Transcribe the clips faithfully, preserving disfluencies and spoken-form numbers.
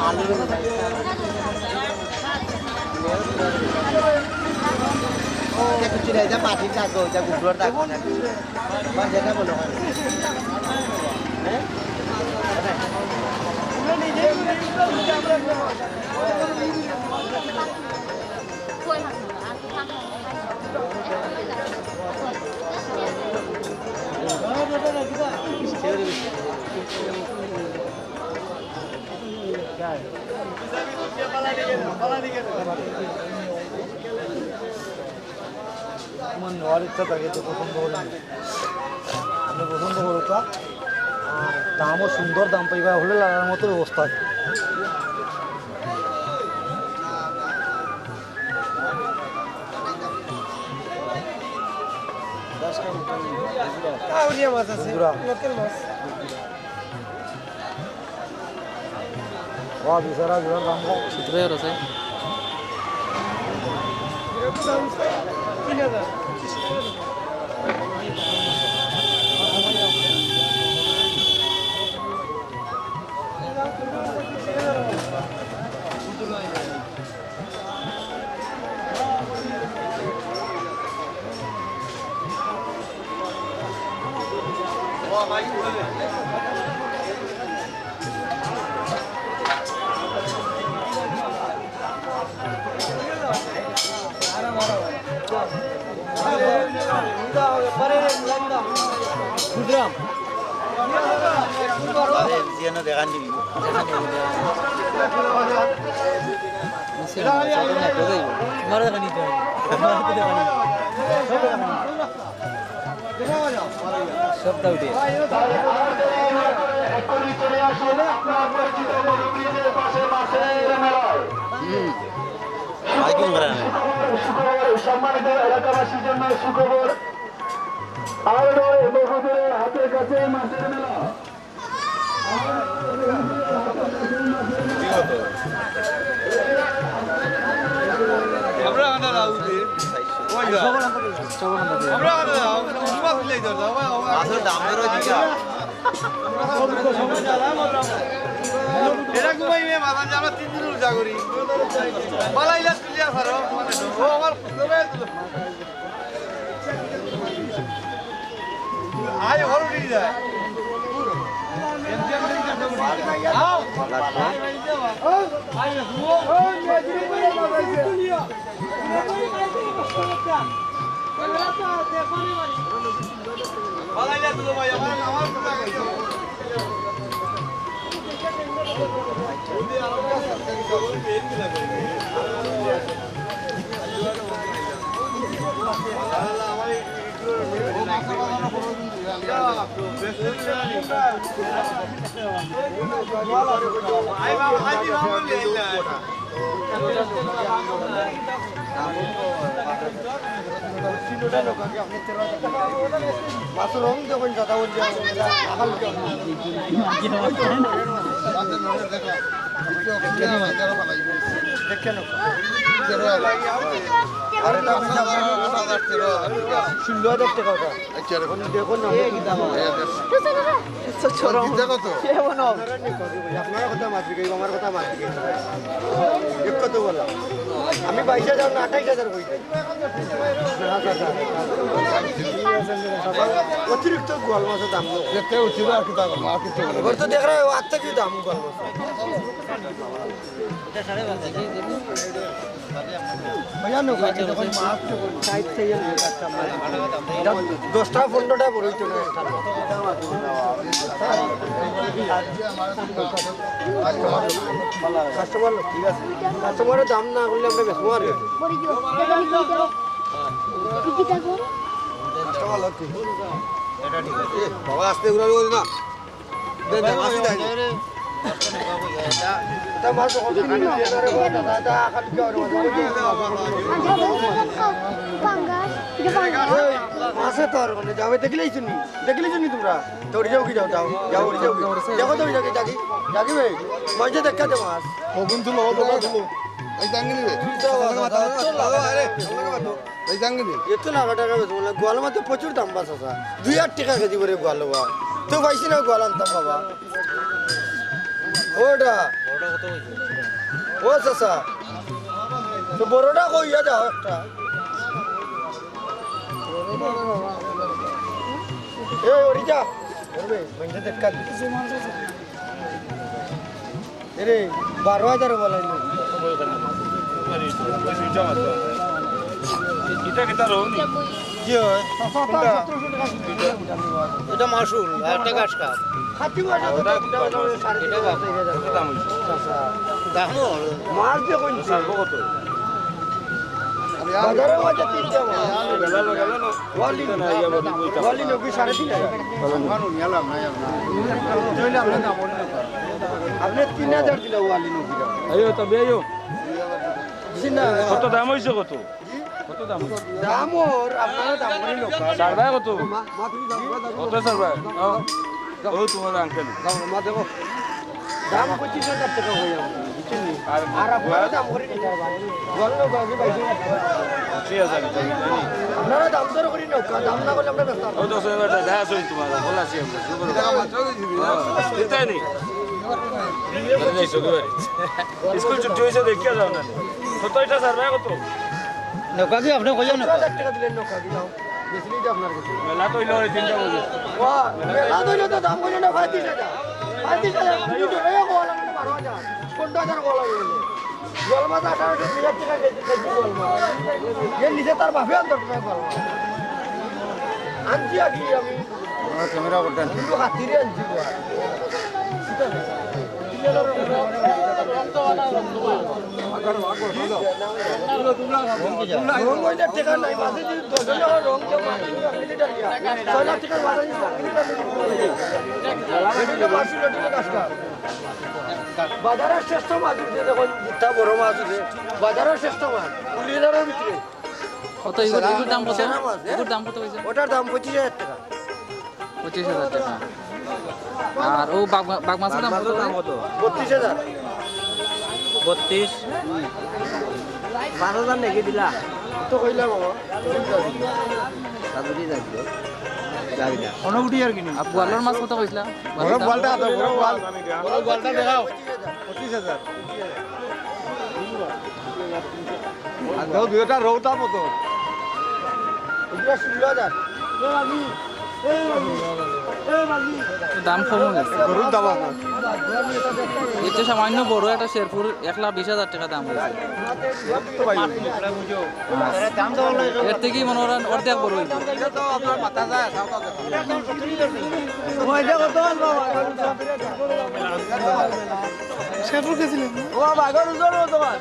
আলু। এটা কিছু নাই, এটা মাটির দাগ, এটা গুবরর দাগ। আমার যেটা মনে হয়। হ্যাঁ? আমার নেওয়ার ইচ্ছা থাকে, তো পছন্দ করি না। আপনি পছন্দ করুক, আর দামও সুন্দর, দাম পাইবা, হলে লাগার মতো ব্যবস্থা আছে। কাউরিয়া মাছ আছে, গুড়া। লোকাল মাছ। ওয়া, বেচারা গুড়ার দাম কম। সতেরো হাজার আছে। তিন হাজার। বুঝলাম। আরে, এমসিএন দেখা নিবি। দেখা নিবি, দেখা নিবি। এমসিএন না, ছোট না, কোথায় যাইব? তোমার দেখা নিতে হবে। তোমার দেখা নিতে হবে। সবটা উঠে। হুম। ভাই, কোন ঘরে আনে? সম্মানিত এলাকাবাসীর জন্য সুখবর। আর নয়, মজুদের হাতের কাছে মাছের মেলা। আমরা আনা রাউতে। ওই যা। আমরা আনা রাউ, উবা বিলাই দর, ওবা, ওবা। মাছের দাম ধরো দিকা। এরা ঘুমাইবে, মাথা জানো তিন দিন রোজা করি। বালাইলা তুলিয়া ফারো, ও আমার আয়, ঘরে নিয়ে যায়। আও। মাছের রং যখন সাদা হয়ে যায়, দেখেন। আরে, ষোলো হাজার টাকা ওটা। আচ্ছা, রে। দেখুন না, এই কি দাম? আচ্ছা, চরম। দিতে কত? কেমন হবে? আপনারা কথা মাত দিকে, আমার কথা মাত দিকে। এক কথা বললাম। আমি বাইশ হাজার না, আঠাইশ হাজার কই। অতিরিক্ত গোয়াল মাছের দাম। দেখতে অতিরিক্ত আর কি দাম, আর কিছু না। এবার তো দেখ রে, ও আত্মা কি দাম গোয়াল মাছ। ভাইয়া, নৌকা কি তখন মাছ তো বলি। দশটা পনেরোটা বড় হইতো না একটা। কাস্টমার, ঠিক আছে। কাস্টমারের দাম না করলে আমরা বেচবো আর কি। কাস্টমার লোক কি? এটা ঠিক আছে। বাবা, আস্তে ঘুরাবি বলি না। দে, দে, মাছ দেয়। এটা মাছ কত কিলো? এটা, এটা, এটা, এটা, এটা, পাঙ্গাস, এটা পাঙ্গাস। এই, মাছে তো আর মানে যাবে, দেখলেই শুনি, দেখলেই শুনি তোমরা। তো উড়ে যাও কি যাও, যাও, যাও, উড়ে যাও কি? দেখো তো, উড়ে যাও কি, যাকি, যাকি ভাই, মাঝে দেখা দে মাছ। কখন তুলো, ও বাবা তুলো। এই জাঙ্গি নিবে। তুই তো বাবা, তোর লাগা। আরে, তোর লাগা। এই জাঙ্গি নি? এত লাগা টাকা বেশি বলে, গোয়াল মাছ তো প্রচুর দাম বাস আছে। দুই হাজার টাকা কেজি করে গোয়াল বা। তো পাইছি না গোয়াল আনতাম বাবা। ওটা। ও চাচা, তো বড়টা কইয়া যাও একটা। এ, ওরি যা। এরে, বারো হাজার বলাই না। এটা কিতা রোনি? জি হয়। কোনটা? এটা মাসুল, আর একটা ঘাস কাপ। খাতি মাছ আছে তো, এটা, এটা হলো সাড়ে তিন হাজার, চার হাজার। কত দাম হইছে? চাচা। দাম হলো। মাছ দেখুন। ছাড়বো কত? বাজারের মাঝে তিনটা মাছ। গেল, গেল, গেল। ওয়ালি, ওয়ালি নবী সাড়ে তিন হাজার। আপনি তিন হাজার দিলে ওয়ালি নবী। আইও, তবে আইও। জি না। কত দাম হইছে কত? কত দাম? দাম ওর, আপনারা দাম করি লোক। সারবায় কত? মা, মা, তুমি দাম করো, দাম কত করো। সারবায়? ও, ও তোমার আঙ্কেল। দাম, মা, দেখো। দাম পঁচিশ হাজার টাকা হয়ে যাবে, বুঝছেন নি? আর আর আপনারা দাম করি নিতে পারবেন। বলো না, বাকি বাইশ হাজার টাকা। ঠিক আছে, আমি তো জানি। আপনারা দাম দর করি লোক, দাম না করলে আমরা ব্যস্ত ও, দশ হাজার টাকা, দেখা শুনি তোমার, বলা আছে আমরা, শুরু করো। হ্যাঁ, এটাই নেই। স্কুল ছুটি হয়েছে, দেখিয়া যাও না। কত এটা সারবায় কত? নৌকা কি আপনি কইয়া নৌকা? হাজার টাকা দিলেন নৌকা দিলাম। বেশি নিতে আপনার কাছে। মেলা তো হইলো ওই তিনটা বাজে। বাহ, মেলা তো হইলো তো দাম হইলো না পঁয়ত্রিশ হাজার। পঁয়ত্রিশ হাজার, তুমি তো এই গোয়ালা মানে বারো হাজার, পনেরো হাজার গোয়ালা হইলো। গোয়াল মাছ আঠারোশো দুই হাজার টাকা কেজি, কেজি গোয়াল মাছ। এর নিচে তার বাপে আনতো না গোয়াল মাছ। আনছি আর কি আমি। আমার ক্যামেরা করতেন। কিন্তু হাতিরে আনছি গোয়াল। রং ওই যে টেকা নাই, মাঝে যদি দশ হাজার রং জমা, এক লিটার দিয়া। ছয় লাখ টেকার বাজারে দিছে, এক লিটার লিটার করে দিছে। এটা তো মাছ ছিল, এটা তো কাজটা। বাজারের শ্রেষ্ঠ মাছ উঠছে, যখন জিতা বড় মাছ উঠে, বাজারের শ্রেষ্ঠ মাছ, কুড়ি হাজারের ভিতরে। কত এগুর, এগুর দাম কত? সেরা মাছ, হ্যাঁ? এগুর দাম কত হইছে? ওটার দাম পঁচিশ হাজার টাকা। পঁচিশ হাজার টাকা। আর ও বাগ-, বাগ মাছের দাম কত? দাম কত? বত্রিশ হাজার। বত্রিশ? পাঁচ হাজার নাকি দিলা? তো কইলাম বাবা। সাত হাজারই যাইছিল। যাবি না। কোনো উঠি আর কি নেই। আর বোয়ালর মাছ কত কইছিলা? বড় বোয়ালটা, বড় বোয়াল। বড় বোয়ালটা দেখাও। পঁচিশ হাজার। আর দাও দুইটা রৌতা মতো। এগুলো ষোলো হাজার। দাম কম হয়ে গেছে। গরুর দাম আছে। এর চেয়ে সামান্য বড় একটা শেরপুর এক লাখ বিশ হাজার টাকা দাম হয়েছে। তো ভাই। এর থেকেই মনে করেন অর্ধেক বড় হইব। শেরপুর গেছিলেন? ও বাবা, আগর উজ্জ্বল হতো ভাই।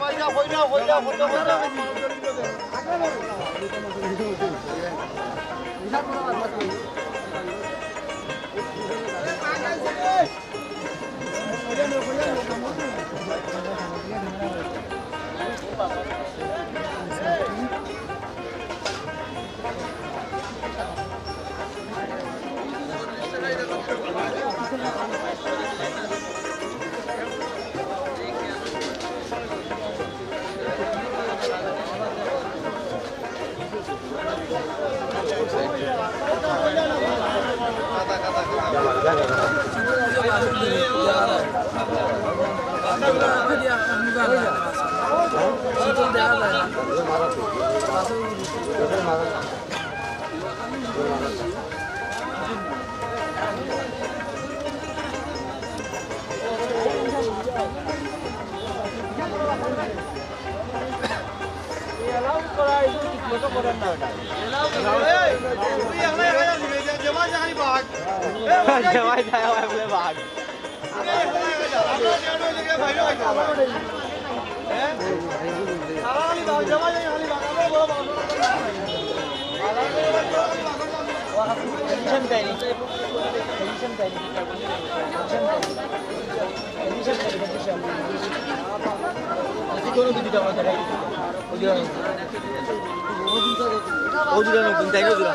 ও জোড়া নতুন, তাই না জোড়া?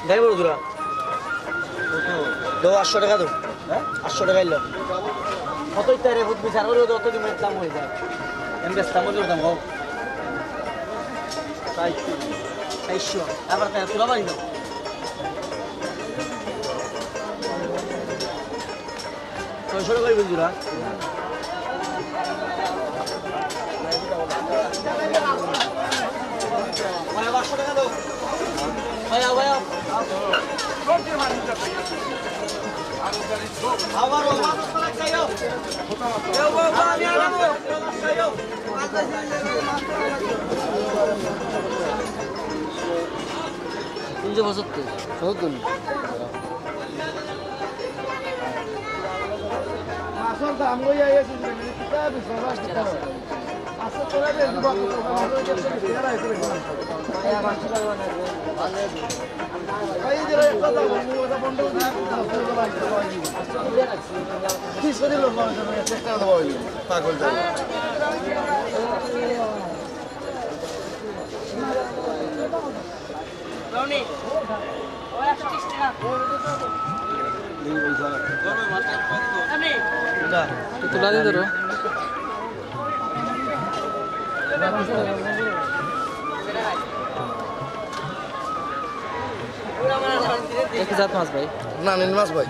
তাই বড় জোড়া। দাও আটশো টাকা দাও। হ্যাঁ? আটশো টাকা এলো। কত ইত্যাদি রে, বুঝ বিচার করে অত দিনের দাম হয়ে যায়। আমি ব্যস্ত, আমার দাম হোক। চারশো। চারশো। আবার তাই তোরা বাড়ি দাও। ছয়শো টাকা হইবে জোড়া। তিনশো পঁচাত্তর, সত্তর। মাছর দাম লইয়া আইয়া শেষ করে দিলি, কিতা বিশ হাজার টাকা। আচ্ছা, তোরা দে, দুবার তো তোরা মাছ লইয়া আইসে, বেশি আর আইসে বেশি না। এই যে রে, একটা দাম, ওটা বন্ধ করে দিলি, তিরিশ করে দিল, চেষ্টা করতে পারবি, পাগল যাবে। রনি, ও একশো ত্রিশ টাকা। একটু তুলা দিয়ে ধরো। এক জাত মাছ ভাই। না, নীল মাছ ভাই।